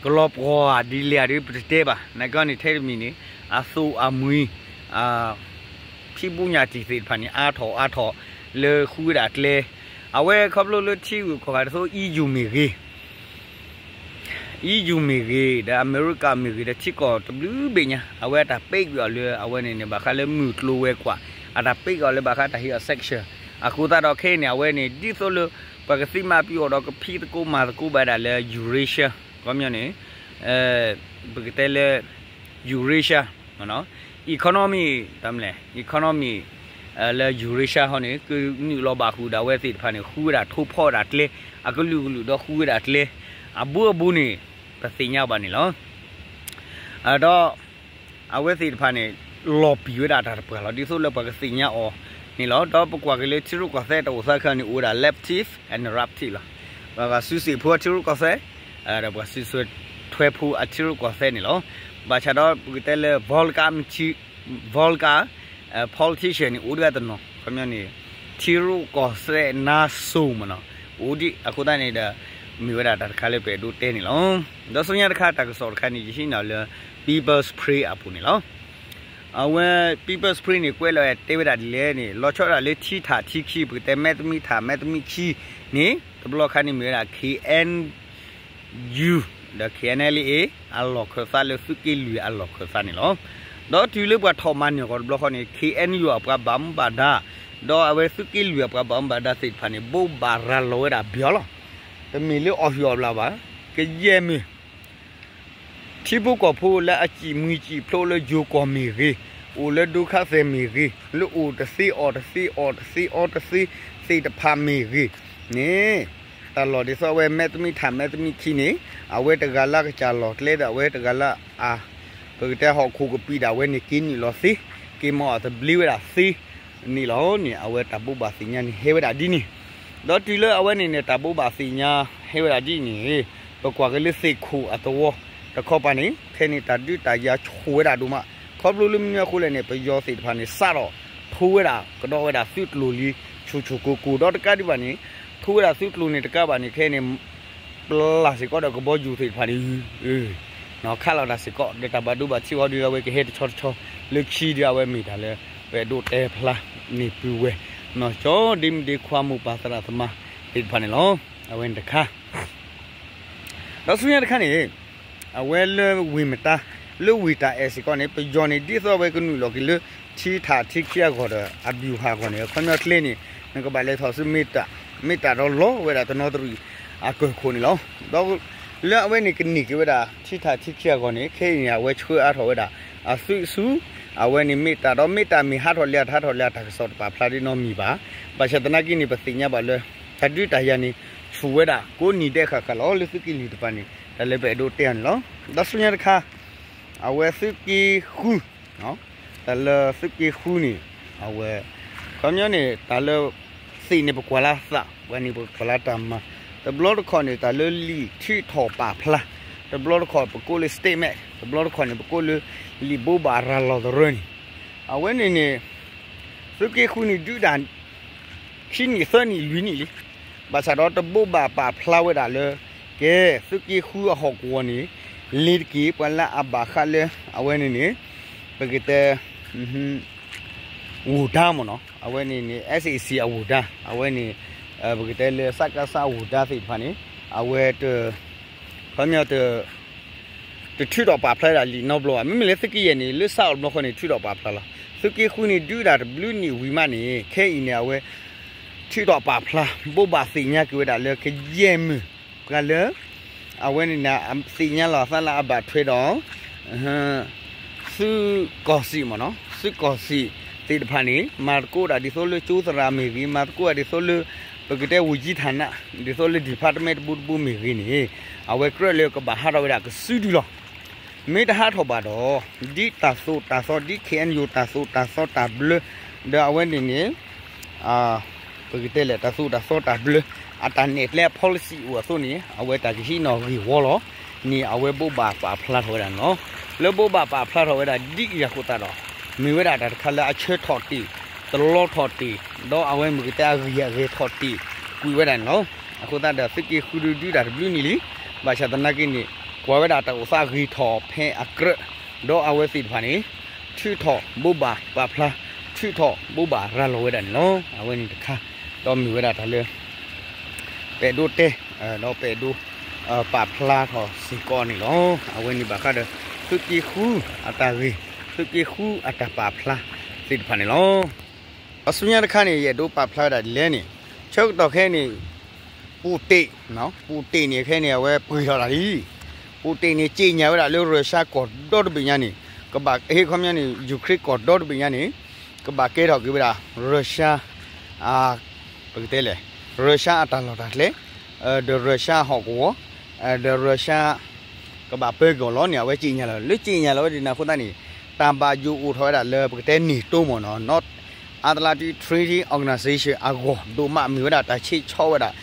ကလီၤပှီၤဧါဒ်လဲၣ်ဧါဒုး ပတတဲဘၣ် နာ်က့န့ၣ် ထဲတမံၤန့ၣ် အသိးအမှံၤ ထံပူညၣ်တံၢ်သ့ၣ်တဖၣ်န့ၣ် အါထီၣ်အါထီၣ် လၢဃုဝဲဒၣ်ကျဲ အဝဲခီဖျိလၢထံဂုၤကီၢ်ဂၤဒ်သိး EU မ့ၢ်ဂ့ၤ EU မ့ၢ်ဂ့ၤ ဒီးအမဲရကၤမ့ၢ်ဂ့ၤ ဒီးထံကီၢ်တဘျုးဘ့ၣ်ညါ အဝဲအတၢ်ပ့းကွံာ်အီၤလၢ အဝဲန့ၣ်န့ၣ် ဘၣ်ဃးလၢမုၢ်ကျိၤဝဲၤကွာ် အတၢ်ပ့းကွံာ်အီၤလၢဘၣ်ဃးတၢ်ဟ့ၣ်အီၤ sanction အဃိသတးဒီးခဲအံၤန့ၣ် အဝဲန့ၣ် ဒ်သိးလၢ ပှၤကသံမၤပျီၣ်ဒီးကဖံးသကိးမၤသကိးဘၣ်ဒၣ်လၢ Eurasia ခီပညီန့ၣ် ပကတဲလၢ Eurasia economy တၢ်မလဲၣ် economy လၢ Eurasia ဟီန့ၣ် ကနုာ်လီၤဘၣ်ဃုာ်ဒီးအဝဲသ့ၣ်တဖၣ်န့ၣ် ဃုဝဲဒၣ်ထိဖီဒၣ်ကျဲ အကလုာ်ကလုာ်ဒီးဃုဝဲဒၣ်ကျဲ အဘူးအဘူးန့ၣ် ပသ့ၣ်ညါဘၣ်န့ၣ်လီၤ. ဒီး အဝဲသ့ၣ်တဖၣ်န့ၣ် လီၤပံာ်ဝဲဒၣ်တၢ်တပှၢ်လီၤ ဒ်သိးလၢပှၤကသ့ၣ်ညါအီၤန့ၣ်လီၤ. ဒီးပကွၢ်က့ၤလၢထံရူၢ်ကီၢ်သဲးတၢ်အိၣ်သးခဲအံၤန့ၣ် အိၣ်ဝဲဒၣ် left field and right field လီၤ. ပှၤစုစ့ၣ်ဖိအထံရူၢ်ကီၢ်သဲး ဒီးပှၤစုထွဲဖိအထံရူၢ်ကီၢ်သဲးန့ၣ်လီၤ. ဘၣ်ဆၣ်ဒီးပကတဲလၢ Volga မ့ၢ် Volga politician န့ၣ် အိၣ်ဒံးဝဲတနီၤ ခီပညီန့ၣ် ထံရူၢ်ကီၢ်သဲးနါစိၤမ့ၢ်နီၤ အိၣ်ဒံးအဃိသတးန့ၣ်ဒီး မ့ၢ်ဝဲဒၣ်တၢ်တခါလၢပအဲၣ်ဒိးတဲန့ၣ်လီၤ. ဒီးဆူညါတခါတၢ်ကစီၣ်တခါန့ၣ် ယဟံးန့ၢ်လၢ People's Spring အပူၤန့ၣ်လီၤ. အဝဲ People's Spring န့ၣ် ကွဲးလီၤတဲဝဲဒၣ်ဒ်လဲၣ်န့ၣ် လီၤဆီဒၣ်လၢထံထၣ်ထံခံ ပကတဲမဲာ်သမံထၣ်မဲာ်သမံခံန့ၣ် တဘျီခါန့ၣ်မ့ၢ်ဝဲဒၣ် K N U ဒီး K N L A အလီၢ်ခၢၣ်သးလၢသုးက့လွံၢ်အလီၢ်ခၢၣ်သးန့ၣ်လီၤ. ဒီးတုၤလၢပှၤထီၣ်မၤနၢၤကီးတဘျီဃီန့ၣ် K N U အပှၤဘၣ်မူဘၣ်ဒါ ဒီးအဝဲသုးက့လွံၢ်အပှၤဘၣ်မူဘၣ်ဒါသ့ၣ်တဖၣ်န့ၣ် ဘိးဘၣ်ရၤလီၤဝဲဒၣ်ပယီၤလီၤ. တမ့ၢ်လၢအီၣ်ဟုၣ်အီၣ်ဘျၣ်ဘၣ် ကယဲၢ်မ့ၢ် ထံဖိကီၢ်ဖိလၢအစံၣ်မှံစံၣ်ဖျိလၢယိၤကီၢ်မ့ၢ်ဂ့ၤ, အိၣ်လၢဒုခါသဲၣ်မ့ၢ်ဂ့ၤ, လၢအိၣ်တသ့အီၣ်တသ့အီၣ်တသ့အီတသ့သ့ၣ်တဖၣ်မ့ၢ်ဂ့ၤန့ၣ်, တၢ်လီၢ်ဒ်သိးအဝဲမဲာ်သမံထၣ်မဲာ်သမံခံန့ၣ်, အဝဲတဂၤလၢကစၢ်လီၢ်ကျဲဒီးအဝဲတဂၤလၢအ ပကတဲဟီၣ်ခိၣ်ကပံာ်ဒၣ်ဝဲန့ၣ် က့ၤနုာ်လီၤသ့, က့ၤမၤအီၣ်သဘျ့ဝဲဒၣ်သ့, ဒီး န့ၣ်လီၤန့ၣ် အဝဲတၢ်ဘိးဘၣ်သ့ၣ်ညါန့ၣ် ဟဲဝဲဒၣ်ဒ်န့ၣ်, ဒီးတုၤလၢအဝဲန့ၣ်န့ၣ် တၢ်ဘိးဘၣ်သ့ၣ်ညါဟဲဝဲဒၣ်ဒ်န့ၣ်, ပကွၢ်က့ၤလၢသ့ၣ်ခိၣ်အသဝီတခီပၤန့ၣ် ခဲအံၤန့ၣ် တၢ်ဒုးတၢ်ယၤဆူၣ်ဝဲဒၣ်ဒိၣ်မး, ခီဖျိလၢမနုၤအဃိလဲၣ်န့ၣ် ပယီၤသ့ၣ်တဖၣ်န့ၣ် စးထီၣ်ထိဝဲဒၣ် ကဒီးဝဲဒၣ်သုးကျိၤလံ ဆူၣ်ဆူၣ်ကိၢ်ကိၢ် ဒီးတကးဒံးဘၣ်န့ၣ် ထိဝဲဒၣ်သုးကျိၤန့ၣ်တကးဘၣ်န့ၣ် ခဲအံၤန့ၣ် ပျၢ်စ့ၢ်ကီးဒီးကဘီယူၤသ့ၣ်တဖၣ်န့ၣ် ခးလီၤတၢ်စ့ၢ်ကီး ဒီးတၢ်ဘၣ်ဒိဘၣ်ထံးအီၤဒုး အဝဲကဟဲတဆီတဆီ လၢခံဒုး အဝဲမ့ၢ်တၢ်လၢ ပအဲၣ်ဒိးတဲဖျါန့ၢ်ပုၢ်ဝဲၢ် ကၠီဒ့မုၣ်ဒ့ခွါ မိၢ်ပၢ်သရၣ်သမါသ့ၣ်တဖၣ်န့ၣ်လီၤ. အဝဲန့ၣ်တခါ ဒီးဆူညါတခါန့ၣ် အဝဲလၢဝ့ၢ်မတၤ လၢဝ့ၢ်တၢ်အဲၣ်စ့ၢ်ကီးန့ၣ် ပယီၤန့ၣ် ဒ်သိးအဝဲကနုာ်လီၤက့ၤလၢ ထံထးထံခံအဂီၢ်ဒီး အဘျုးဟးအဂီၢ်န့ၣ် အခီပညီကျဲန့ၣ် နကဘၣ်လဲၤထီၣ်ဆူမ့ၢ်တၢ် မ့ၢ်တၢ်ဒီးလီၤဝဲဒၣ်တနီသရံၣ်အကၢၢ်ခိၣ်န့ၣ်လီၤ. ဒီးလၢအဝဲန့ၣ်ကန့ၢ်က့ၤဝဲဒၣ် ထံထးထံခံအဂီၢ်န့ၣ် ခဲအံၤန့ၣ် အဝဲဆှၢအါထီၣ်ဝဲဒၣ် အသုးဆူ အဝဲန့ၣ်မ့ၢ်တၢ်ဒီး မ့ၢ်တၢ်မ့ၢ်ဟးထီၣ်လၢ တဟးထီၣ်လၢ တၢ်ကစီၣ်တပာ်ဖျါဒ်နီတမံၤဘၣ်. ဘၣ်ဆၣ်သနာ်က့န့ၣ် ပသ့ၣ်ညါဘၣ်လၢ တၢ်ဒုးတၢ်ယၤန့ၣ် ဆူၣ်ဝဲဒၣ်ကိးနံၤဒဲးဃၣ်ဃၣ်လီၤ လၢသုးက့လွံၢ်တဖၣ်န့ၣ် တၢ်လၢပအဲၣ်ဒိးတဲအီၤန့ၣ်လီၤ. ဒီးဆူညါတခါ အဝဲသုးက့ဃု တၢ်လၢသုးက့ဃုန့ၣ် အဝဲ ခီပညီန့ၣ် တၢ်လၢ သ့ၣ်န့ၣ်ပကွၢ်လၢသး ဝဲန့ၣ်ပကွၢ်လၢတၢ်မၤ တဘျီတခီၣ်န့ၣ် တၢ်လၢလံာ်ထုးထီၣ်ပာ်ဖျါ တဘျီတခီၣ်ပကိးလၢ statement တဘျီတခီၣ်န့ၣ် ပကိးလၢ လံာ်ဘိးဘၣ်ရၤလီၤသရၢန့ၣ် အဝဲန့ၣ်န့ၣ် သုးက့ဃုန့ၣ်ဒုးတၢ် ခံနံၣ်သၢနံၣ်လွံၢ်နံၣ်လံ. ဘၣ်ဆၣ်ဒီးတဘိးဘၣ်ပာ်ဖျါဝဲဒၣ်လၢ ကဲ သုးက့ဃုအဟီၣ်ကဝီၤန့ၣ် လ့ၤတက့ၢ် ပှၤလၢအဘၣ်ဃးလၢ အဝဲန့ၣ်န့ၣ် ပကတဲ ဝူၤတၢ်မ့ၢ်နီၤ အဝဲန့ၣ်န့ၣ် SAC အဝူၤတၢ် အဝဲန့ၣ် ပကတဲလၢ စကစ အဝူၤတၢ်သ့ၣ်တဖၣ်န့ၣ် အဝဲ ခီပညီ တထုးထီၣ်ပာ်ဖျါဒၣ်လံာ်နီတဘျီဘၣ်. မ့မ့ၢ်လၢသုးက့ယဲၢ်န့ၣ် လၢစးအီၤတဘျီဃီန့ၣ် ထုးထီၣ်ပာ်ဖျါလီၤ. သုးက့ဃုန့ၣ် ဒုးတၢ်တဘျုးနံၣ်ဝံၤမးန့ၣ် ခဲအံၤန့ၣ် အဝဲ ထုးထီၣ်ပာ်ဖျါ ဘိးဘၣ်သ့ၣ်ညါက့ၤဝဲဒၣ်လၢကယဲၢ်မုၢ် ပှၤလၢ အဝဲန့ၣ်န့ၣ် သ့ၣ်ညါလီၤအသးလၢအဘၣ်ထွဲဒီး သုးကီၢ်စဲၣ်မ့ၢ်နီၤ သုးကီၢ်စဲၣ်သ့ၣ်တဖၣ်န့ၣ် မၤသကိးတၢ်ဒ်သိးလၢကၠိသရၣ်မ့ၢ်ဂ့ၤ မၤသကိးတၢ်ဒ်သိးလၢ ပကတဲဝူၤကၠံထၣ်နး ဒ်သိးလၢ department တဘိတဘိမ့ၢ်ဂ့ၤန့ၣ် အဝဲကြၢးလၢကဘၣ်ဟးထီၣ်ဝဲဒၣ်ကစုဒုလီၤ. မ့ၢ်တဟးထီၣ်ဘၣ်ဒီး ဒ်တၢ်သိၣ်တၢ်သီ ဒ် KNU တၢ်သိၣ်တၢ်သီတၢ်ဘျၢ ဒီးအဝဲန့ၣ်န့ၣ် ပကတဲလဲၣ် တၢ်သိၣ်တၢ်သီတၢ်ဘျၢ အတၢ်နဲၣ်ကျဲ policy အိၣ်အသိးန့ၣ် အဝဲတၢ်ကဟံးန့ၢ်ဂ့ၢ်ဝီလီၤန့ၣ် အဝဲဘိးဘၣ်ပာ်ဖျါထီၣ်ဝဲဒၣ်န့ၣ်လီၤ. လၢဘိးဘၣ်ပာ်ဖျါထီၣ်ဝဲဒၣ်ဒ်အံၤအဃိသတးဒီး မ့ၢ်ဝဲဒၣ်တၢ်တခါလၢအဆၢထီၣ်တ့ၢ် တလီထီၣ်တ့ၢ် ဒီးအဝဲမ့ၢ်ကတဲအဂ့ၢ်အဂဲၤထီၣ်တ့ၢ်ကွံာ်ဝဲဒၣ်န့ၣ်လီၤ. အဃိသတးဒီးသုးက့ဃုဒုဒုးတၢ်တဘျုးနံၣ်လံ. ဘၣ်ဆၣ်သနာ်က့န့ၣ် ကွၢ်ဝဲဒၣ်တၢ်အိၣ်သးဂ့ၤထီၣ်ဖဲအကြၢး ဒီးအဝဲသ့ၣ်တဖၣ်န့ၣ် ထုးထီၣ်ဘိးဘၣ်ပာ်ဖျါ ထုးထီၣ်ဘိးဘၣ်ရၤလီၤဝဲဒၣ်န့ၣ်လီၤ. အဝဲန့ၣ်တခါ ဒီးမ့ၢ်ဝဲဒၣ်တၢ်လၢ ပအဲၣ်ဒိးတဲ ဒီးပအဲၣ်ဒိး ပာ်ဖျါထီၣ်စ့ၢ်ကီးန့ၣ်လီၤ. အဝဲန့ၣ်ဘၣ်ဃးဒီး သုးက့ဃုအတၢ်ဂ့ၢ် သုးက့ဃုအတၢ်ပာ်ဖျါသ့ၣ်တဖၣ်န့ၣ်လီၤ. အဆူညါတခါန့ၣ် ယအဲၣ်ဒိးပာ်ဖျါဝဲဒၣ်ဒ်လဲၣ်န့ၣ် ဆၢကတီၢ်ခဲအံၤန့ၣ် ပူၣ်တ့ၣ် ပူၣ်တ့ၣ်န့ၣ်ခဲအံၤန့ၣ် အဝဲပှ့ၤထီၣ်တၢ်လံ. ပူၣ်တ့ၣ်န့ၣ် ကြေညာဝဲဒၣ်လၢ Russia ကီၢ်ဒီတဘ့ၣ်ညါန့ၣ် ကဘၣ် ဟ့ၣ်ခီပညီန့ၣ် Ukraine ကီၢ်ဒီတဘ့ၣ်ညါန့ၣ် ကဘၣ်ကဲထီၣ်က့ၤဝဲဒၣ် Russia ပကတဲလဲၣ် Russia အတၢ်လီၢ်တၢ်ကျဲ ဒီး Russia ဟီၣ်ကဝီၤ ဒီး Russia ကဘၣ်ပၢက့ၤအီၤလီၤန့ၣ် အဝဲကြေညာလီၤ. လၢကြေညာလီၤဝဲဒၣ်န့ၣ်အဃိသတးန့ၣ် တၢ်ဘၣ်ယိၣ်အိၣ်ထီၣ်ဝဲဒၣ်လၢပကတဲ NATO မ့ၢ်နီၤ North Atlantic Treaty Organization အဂီၢ်ဒိၣ်မး မ့ၢ်ဝဲဒၣ်တၢ်ဆံးဆီဝဲဒၣ်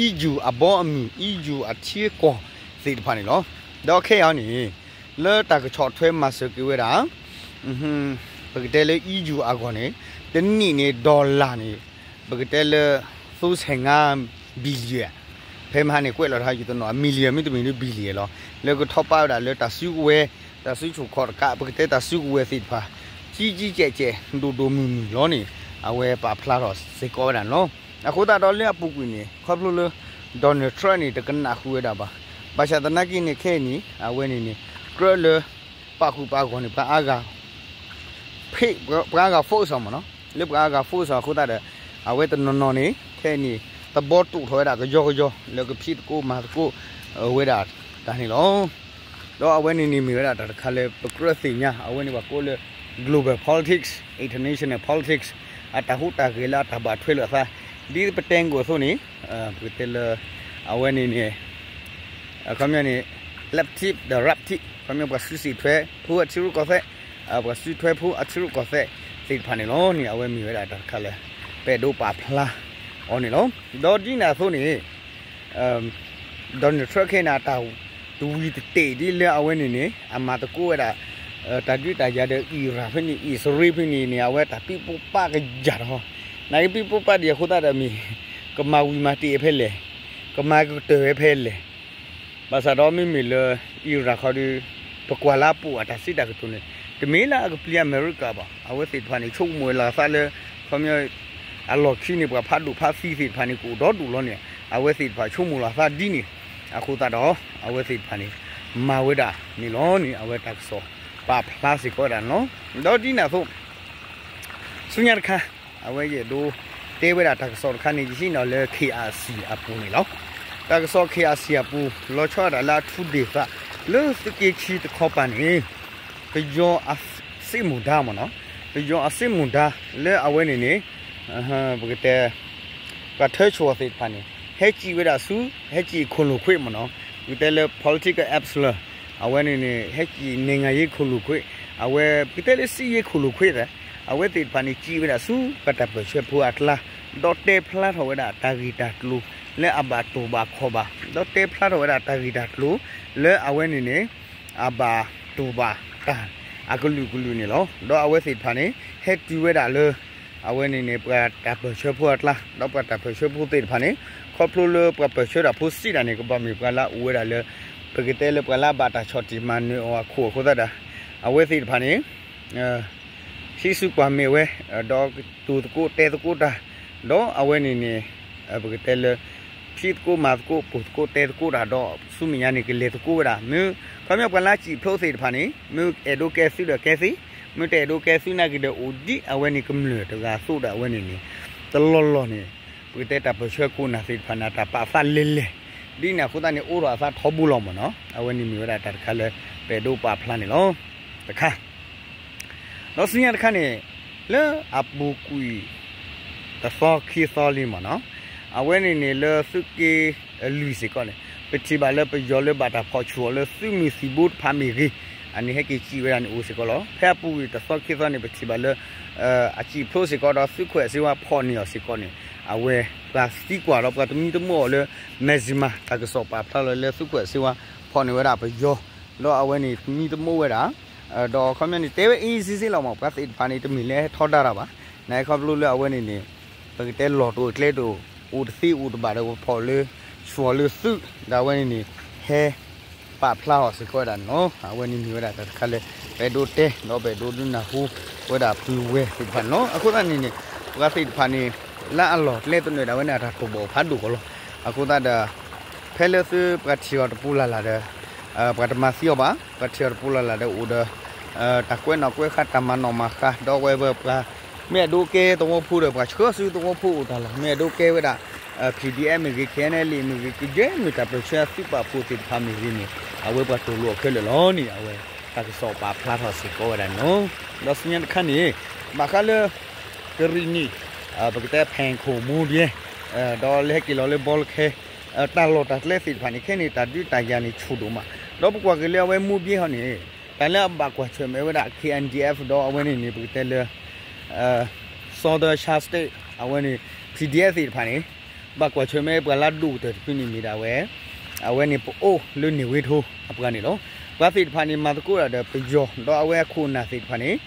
EU အဘီအမုၢ် EU အထံအကီၢ်သ့ၣ်တဖၣ်န့ၣ်လီၤ. ဒီးခဲအံၤန့ၣ် လၢတၢ်ကဆီၣ်ထွဲမၤစၢၤက့ၤဝဲဒၣ် ပကတဲလၢ EU အဂီၢ်န့ၣ် တနံၣ်န့ၣ် dollar န့ၣ် ပကတဲလၢ သိဆဲးငါ billion ဖဲမဟါန့ၣ် ကွဲးလီၤတဟါယတနီၤ အ million မ့တမ့ၢ်လၢ billion လီၤ. လၢကထီၣ်ပာ်ဝဲဒၣ်လၢတၢ်စုကဝဲၤ တၢ်စုဆူၣ်ခီၣ်တကး ပကတဲတၢ်စုကဝဲၤသ့ၣ်တဖၣ် ကံကံကဲးကဲး ဒိၣ်ဒိၣ်မုၢ်မုၢ်လီၤန့ၣ် အဝဲပာ်ဖျါထီၣ်စ့ၢ်ကီးဝဲဒၣ်န့ၣ်လီၤ. အဃိသတးဒီးလၢအပူၤကွံာ်န့ၣ် ခီဖျိလၢ Donald Trump န့ၣ် တကနၣ်ဃုာ်ဝဲဒၣ်ဘၣ်. ဘၣ်ဆၣ်သနာ်က့န့ၣ် ခဲအံၤန့ၣ် အဝဲန့ၣ်န့ၣ် ကြၢးလၢ ပာ်ဃုာ်ပာ်ဂီၢ်န့ၣ် ပှၤအါဂၤ ဖ့ ပှၤအါဂၤ force အီၤမ့ၢ်နီၤ လၢပှၤအါဂၤ force အီၤအဃိသတးဒီး အဝဲတနီၤနီၤန့ၣ် ခဲအံၤန့ၣ် သဘောတူၢ်ထီၣ်ဝဲဒၣ်ကယီကယီ လၢကဖံးသကိးမၤသကိးဝဲဒၣ်တၢ်န့ၣ်လီၤ. ဒီးအဝဲန့ၣ်န့ၣ်မ့ၢ်ဝဲဒၣ်တၢ်တခါလၢပကြၢးသ့ၣ်ညါ အဝဲန့ၣ်ပှၤကိးလၢ global politics, international politics အတၢ်ဟူးတၢ်ဂဲၤလၢအတၢ်ဘၣ်ထွဲလိာ်အသး ဒ်ပတဲနကိာ်အသိးန့ၣ် ပကတဲလၢ အဝဲန့ၣ်န့ၣ် အခီပညီန့ၣ် left tip ဒီး right tip ခီပညီပှၤစုစ့ၣ်ထွဲဖိအထံရူၢ်ကီၢ်သဲး ပှၤစုထွဲဖိအထံရူၢ်ကီၢ်သဲး သ့ၣ်တဖၣ်န့ၣ်လီၤန့ၣ် အဝဲမ့ၢ်ဝဲဒၣ်တၢ်တခါလၢ ပအဲၣ်ဒိးပာ်ဖျါအီၤန့ၣ်လီၤ. ဒီးဒ်န့ၣ်အသိးန့ၣ် Donald Trump ခဲအံၤန့ၣ် အတၢ်တဝံၤတတဲာ်ဒ်လၢအဝဲန့ၣ်န့ၣ် အမၤသကိးဝဲဒၣ် တၢ်ဒုးတၢ်ယၤဒီး Iran ဖဲန့ၣ် အံၣ်စရ့လးဖဲန့ၣ်န့ၣ် အဝဲတၢ်ပံၣ်ပိၢ်ပာ်ကယၤတဟီ, နာ်က့ပံၣ်ပိၢ်ပာ်ဒံးအဃိသတးဒီးမ့ၢ် ကမၤဝံၤမၤတ့ၢ်ဖဲလဲၣ်, ကမၤကတၢၢ်ဝဲဖဲလဲၣ် ဘၣ်ဆၣ်ဒီးမ့မ့ၢ်လၢ Iran ခီဒီး ပကွၢ်လၢအပူၤအတၢ်စံးတၢ်ကတိၤန့ၣ် တမ့ၢ်လၢအကပျံၤအမဲရကၤဘၣ်. အဝဲသ့ၣ်တဖၣ်န့ၣ် ဆိကမိၣ်လီၤသးလၢ ခီပညီ အလီၢ်ခံန့ၣ် ပှၤဖးဒိၣ်ဖးသံသ့ၣ်တဖၣ်န့ၣ် ကအိၣ်ဒီဒူၣ်လီၤန့ၣ် အဝဲသ့ၣ်တဖၣ်ဆိကမိၣ်လီၤသးဒ်န့ၣ် အဃိသတးဒီး အဝဲသ့ၣ်တဖၣ်န့ၣ် မၤဝဲဒၣ်န့ၣ်လီၤန့ၣ် အဝဲတၢ်ကစီၣ်ပာ်ဖျါစ့ၢ်ကီးဝဲဒၣ်န့ၣ်လီၤ. ဒီးဒ်န့ၣ်အသိး ဆူညါတခါ အဝဲယအဲၣ်ဒိးတဲဝဲဒၣ်တၢ်ကစီၣ်တခါန့ၣ် ယဟံးန့ၢ်လၢ K R C အပူၤန့ၣ်လီၤ. တၢ်ကစီၣ် K R C အပူၤ လီၤဆီဒၣ်တၢ်လၢအထူးဒေသ လၢသုးက့ခံတခီပၤန့ၣ် ပယီၤအစစ်မှုထမ်းမ့ၢ်နီၤ, ပယီၤအစစ်မှုထမ်း လၢအဝဲန့ၣ်န့ၣ် ပကတဲ ပှၤထၢဆိၣ်အီၤသ့ၣ်တဖၣ်န့ၣ် ဟဲစံးဝဲဒၣ်ဆူ ဟဲစံးခိၣ်လိာ်ခွ့မ့ၢ်နီၤ, ပကတဲလၢ political observer အဝဲန့ၣ်န့ၣ် ဟဲစံး နိုင်ငံရေးခိၣ်လိာ်ခွ့ အဝဲ ပကတဲလၢ စစ်ရေးခိၣ်လိာ်ခွ့ သ့ၣ် အဝဲသ့ၣ်တဖၣ်န့ၣ် စံးဝဲဒၣ်ဆူ ပှၤတၢ်ပၢၢ်ဆၢဖိအကျါ ဒီးတဲဖျါထီၣ်ဝဲဒၣ်တၢ်ဂ့ၢ်တၢ်ကျိၤ လၢအဘၣ်တူၢ်ဘၣ်ခီၣ်ဘၣ် ဒီးတဲဖျါထီၣ်ဝဲဒၣ်တၢ်ဂ့ၢ်တၢ်ကျိၤ လၢအဝဲန့ၣ်န့ၣ် အဘၣ်တူၢ်ဘၣ်တၢ် အကလုာ်ကလုာ်န့ၣ်လီၤ. ဒီးအဝဲသ့ၣ်တဖၣ်န့ၣ် ဟဲတုၤဝဲဒၣ်လၢ အဝဲန့ၣ်န့ၣ် ပှၤတၢ်ပၢၢ်ဆၢဖိအကျါ ဒီးပှၤတၢ်ပၢၢ်ဆၢဖိသ့ၣ်တဖၣ်န့ၣ် ခီဖျိလၢပှၤပၢၢ်ဆၢတၢ်ဖိစံးတၢ်န့ၣ် ကဘၣ်မ့ၢ်ပှၤလၢအအိၣ်ဝဲဒၣ်လၢ ပကတဲလၢပှၤလၢအဘၣ်တၢ်ဆီၣ်တံၢ်မၤနၢၤအီၤအခိၣ်အဃိသတးဒီး အဝဲသ့ၣ်တဖၣ်န့ၣ် ဟံးစုကွၢ်မဲာ်ဝဲ ဒီးကတိၤသကိးတဲသကိးတၢ် ဒီးအဝဲန့ၣ်န့ၣ် ပကတဲလၢ ဖံးသကိးမၤသကိး ပိာ်သကိးတဲသကိးတၢ်ဒီး ဆူမဲာ်ညါန့ၣ် ကလဲၤသကိးဝဲဒၣ် မ့ၢ် ခီပညီပှၤလၢစံၣ်ဖျိသ့ၣ်တဖၣ်န့ၣ် မ့ၢ်အဲၣ်ဒိးကဲသုဒီးကဲသ့, မ့ၢ်တအဲၣ်ဒိးကဲသုနာ်က့ဒီး အိၣ်ဒ်အဝဲန့ၣ်ကမျၢၢ်တဂၤအသိးဒီး အဝဲန့ၣ်န့ၣ် တလီၢ်လီၢ်န့ၣ် ပကတဲတၢ်ပၢၢ်ဆၢခိၣ်နၢ်သ့ၣ်တဖၣ်န့ၣ် တၢ်ပာ်သးလဲၤလဲၤ ဒ်န့ၣ်အဃိသတးန့ၣ် အိၣ်ထီၣ်အသးထီဘိလီၤမ့ၢ်နီၤ. အဝဲန့ၣ်မ့ၢ်ဝဲဒၣ်တၢ်တခါလၢ ပအဲၣ်ဒိးပာ်ဖျါန့ၣ်လီၤ. တခါ ဒီးဆူညါတခါန့ၣ် လၢအပူၤကွံာ် တသီခံသီလံမ့ၢ်နီၤ, အဝဲန့ၣ်န့ၣ် လၢသုးက့အလွံၢ်စ့ၢ်ကီးန့ၣ် ပထံၣ်ဘၣ်လၢပယီၤလၢဘၣ်တၢ်ဖီၣ်ဆူၣ်အီၤလၢသုးမုၢ်သံၣ်ဘိတဖၣ်မ့ၢ်ဂ့ၤ, အန့ၣ်ဟဲက့ၤစံးဝဲဒၣ်န့ၣ်အိၣ်စ့ၢ်ကီးလီၤ. ဖဲအပူၤကွံာ်တသီခံသီန့ၣ် ပထံၣ်ဘၣ်လၢ အစံၣ်ဖျိစ့ၢ်ကီးဒီးသုးခိၣ်အဲၣ်စ့ဝါဖီၣ်န့ၢ်အီၤစ့ၢ်ကီးန့ၣ် အဝဲပှၤသံကွၢ်ဒီးပှၤတမံတမိၢ်အီၤလၢ Mizzima တၢ်ကစီၣ်ပာ်ဖျါလီၤလၢသုးခိၣ်အဲၣ်စ့ဝါ ဖီၣ်န့ၢ်ဝဲဒၣ်ပယီၤ, ဒီးအဝဲန့ၣ်တမံတမိၢ်ဝဲဒၣ် ဒီးခီပညီန့ၣ် တဲဝဲအံၤစ့ၢ်စ့ၢ်လီၤမး ပှၤသ့ၣ်တဖၣ်န့ၣ် တမ့ၢ်လၢဟဲထီဒါတၢ်ဘၣ်, နခီဖျိလၢအဝဲန့ၣ်န့ၣ် ပကတဲလီၢ်တအိၣ်ကျဲတအိၣ် အိၣ်တသ့အိၣ်တဘၣ်ဒီး ပဖီၣ်လၢ ဆူၣ်အီၤလၢသုး ဒီးအဝဲန့ၣ်န့ၣ် ဟဲပာ်ဖျါအီၤစ့ၢ်ကီးဝဲဒၣ်န့ၣ်လီၤ. အဝဲန့ၣ်မ့ၢ်ဝဲဒၣ်တၢ်တခါလၢ ပအဲၣ်ဒိးတဲ ဒီးပအဲၣ်ဒိးဒုးနၢ်ဟူဝဲဒၣ်ပုၢ်ဝဲၢ်သ့ၣ်တဖၣ်န့ၣ်လီၤ. အဃိသတးန့ၣ်န့ၣ် ပှၤသ့ၣ်တဖၣ်န့ၣ် လၢအလီၢ်ကျဲသနၢၣ်ဒၣ်ဝဲန့ၣ် အတၢ်တိာ်ဘၣ်ဖးဒိၣ်ကီးလီၤ. အဃိသတးဒီး ဖဲလၢသုပှၤထံၣ်အီၤတပူၤလၢ်လၢ်ဒီး ပှၤတမၤသံအီၤဘၣ်, ပှၤထံၣ်အီၤတပူၤလၢ်လၢ်ဒီးအိၣ်ဒီး တၢ်ကွဲးနီၣ်ကွဲးဃါ တၢ်မၤနီၣ်မၤဃါ ဒီးဝဲပှၤ မ့ၢ်အဲၣ်ဒိးကဲသဝီဖိဒီး ပှၤဆှၢဆူသဝီဖိအိၣ်တၢ်လီၤ. မ့ၢ်အဲၣ်ဒိးကဲဝဲဒၣ် P D F မ့ၢ်ဂ့ၤ K N L A မ့ၢ်ဂ့ၤ ကယဲၢ်မ့ၢ်တၢ်ပၢၢ်ဆၢသုးပာ်ဖှိၣ်သ့ၣ်တဖၣ်မ့ၢ်ဂ့ၤန့ၣ် အဝဲပှၤတိာ်လိာ်အခဲလၢာ်လီၤန့ၣ် အဝဲတၢ်ကစီၣ်ပာ်ဖျါထီၣ်စ့ၢ်ကီးဝဲဒၣ်န့ၣ်လီၤ. ဒီးဆူညါတခါန့ၣ် ဘၣ်ဃးလၢ ကရံၣ်နံၣ် ပကတဲဖဲၣ်ခိၣ်မူဘျဲ ဒီးလၢဟဲက့ၤလီၤလၢဘီလၢခဲ တၢ်လီၢ်တၢ်ကျဲသ့ၣ်တဖၣ်န့ၣ် ခဲန့ၣ် တၢ်ဒုးတၢ်ယၤန့ၣ်ဆူၣ်ဒိၣ်မး, ဒီးပကွၢ်က့ၤလၢအဝဲမူဘျဲဟီန့ၣ် တၢ်လၢအဘၣ်ကွၢ်ဆၢၣ်မဲာ်ဝဲဒၣ် K N D F ဒီးအဝဲန့ၣ်န့ၣ် ပကတဲလၢ Southern Shan State အဝဲန့ၣ် P D F သ့ၣ်တဖၣ်န့ၣ် ဘၣ်ကွၢ်ဆၢၣ်မဲာ်ပှၤလၢဒိၣ်ကတၢၢ်တဖုန့ၣ်မ့ၢ်ဒၣ်ဝဲ အဝဲန့ၣ်ပအိၣ်လၢန့ၣ်ဝ့ထိအပှၤန့ၣ်လီၤ. ပှၤသ့ၣ်တဖၣ်န့ၣ် မၤသကိးတၢ်ဒီးပယီၤ ဒီးအဝဲအခိၣ်အနၢ်သ့ၣ်တဖၣ်န့ၣ်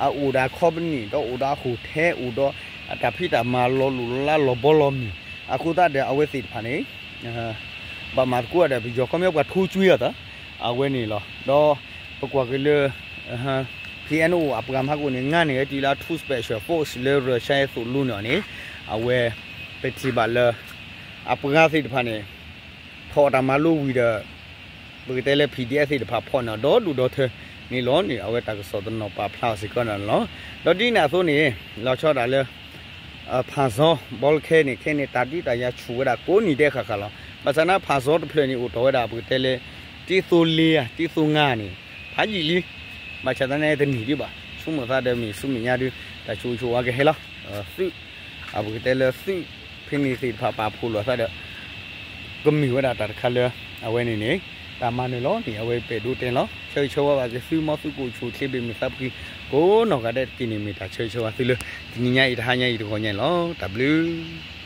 အအိၣ်ဒီး company ဒီးအိၣ်ဒီးအ hotel အိၣ်ဒီးအတၢ်ဖံးတၢ်မၤလီၤလိၢ်လီၤလးလီၤဘီလီၤမုၢ် အဃိသတးဒီးအဝဲသ့ၣ်တဖၣ်န့ၣ် ဘၣ်မၤသကိးတၢ်ဒီးပယီၤ ခီပညီပှၤထိကွံာ်အသး အဝဲန့ၣ်လီၤ. ဒီးပကွၢ်က့ၤလၢ P N O အပှၤမၤကိၣ်န့ၣ် ငါးန့ၣ် ဟဲတုၤလၢ two special force လၢ Russia အသိးလိၤန့ၣ်အီၤန့ၣ် အဝဲ ပထံၣ်ဘၣ်လၢ အပှၤသ့ၣ်တဖၣ်န့ၣ် ထီၣ်တၢ်မၤလိဝံၤဒီး ပကတဲလၢ P D F သ့ၣ်တဖၣ်ဖီၣ်န့ၢ်အီၤဒီဒူၣ်ဒီထၢန့ၣ်လီၤန့ၣ် အဝဲတၢ်ကစီၣ်တနီၤပာ်ဖျါအီၤစ့ၢ်ကီးန့ၣ်လီၤ. ဒီးဒ်န့ၣ်အသိးန့ၣ် လီၤဆီဒၣ်တၢ်လၢ ဖၣ်စီ ဘီလၢခဲန့ၣ် ခဲန့ၣ် တၢ်ဒုးတၢ်ယၤဆူၣ်ဝဲဒၣ်ကိးနံၤဒဲးဃၣ်ဃၣ်လီၤ. ဘၣ်ဆၣ်န့ၣ် ဖၣ်စီတဖျၢၣ်န့ၣ် အိၣ်ထီၣ်ဝဲဒၣ် ပကတဲလၢ တံသိလ့ဧါ တံသိငါန့ၣ် ဖးယံာ်လံ. ဘၣ်ဆၣ်သနာ်က့တန့ၢ်ဒံးဘၣ် ဆိကမိၣ်သးဒီးမ့ၢ်ဆူမဲာ်ညါဒုး တၢ်ဆူးဆူးဝါကဟဲလီၤ. သုး ပကတဲလၢသုး ဖဲန့ၣ်သ့ၣ်တဖၣ်ပာ်ဖှိၣ်လိာ်သးဒီး ကမ့ၢ်ဝဲဒၣ်တၢ်တခါလၢ အဝဲန့ၣ်န့ၣ် တၢ်မၤနၢၤလီၤန့ၣ် အဝဲပအဲၣ်ဒိးတဲလီၤ. ဆၢဂ့ၤဆၢဝါဘၣ်က့ၤသုး မ်သုကအိၣ်ဆူၣ်အိၣ်ချ့ဘၣ်မုာ်သးဖှံ ကိးနီၢ်ဂၤဒဲးတက့ၢ်န့ၣ် မ့ၢ်တၢ်ဆၢဂ့ၤဆၢဝါသုလၢ တနံၤညါအံၤ တဟါညါအံၤ တဂီၤညါအံၤလီၤ. တၢ်ဘျုး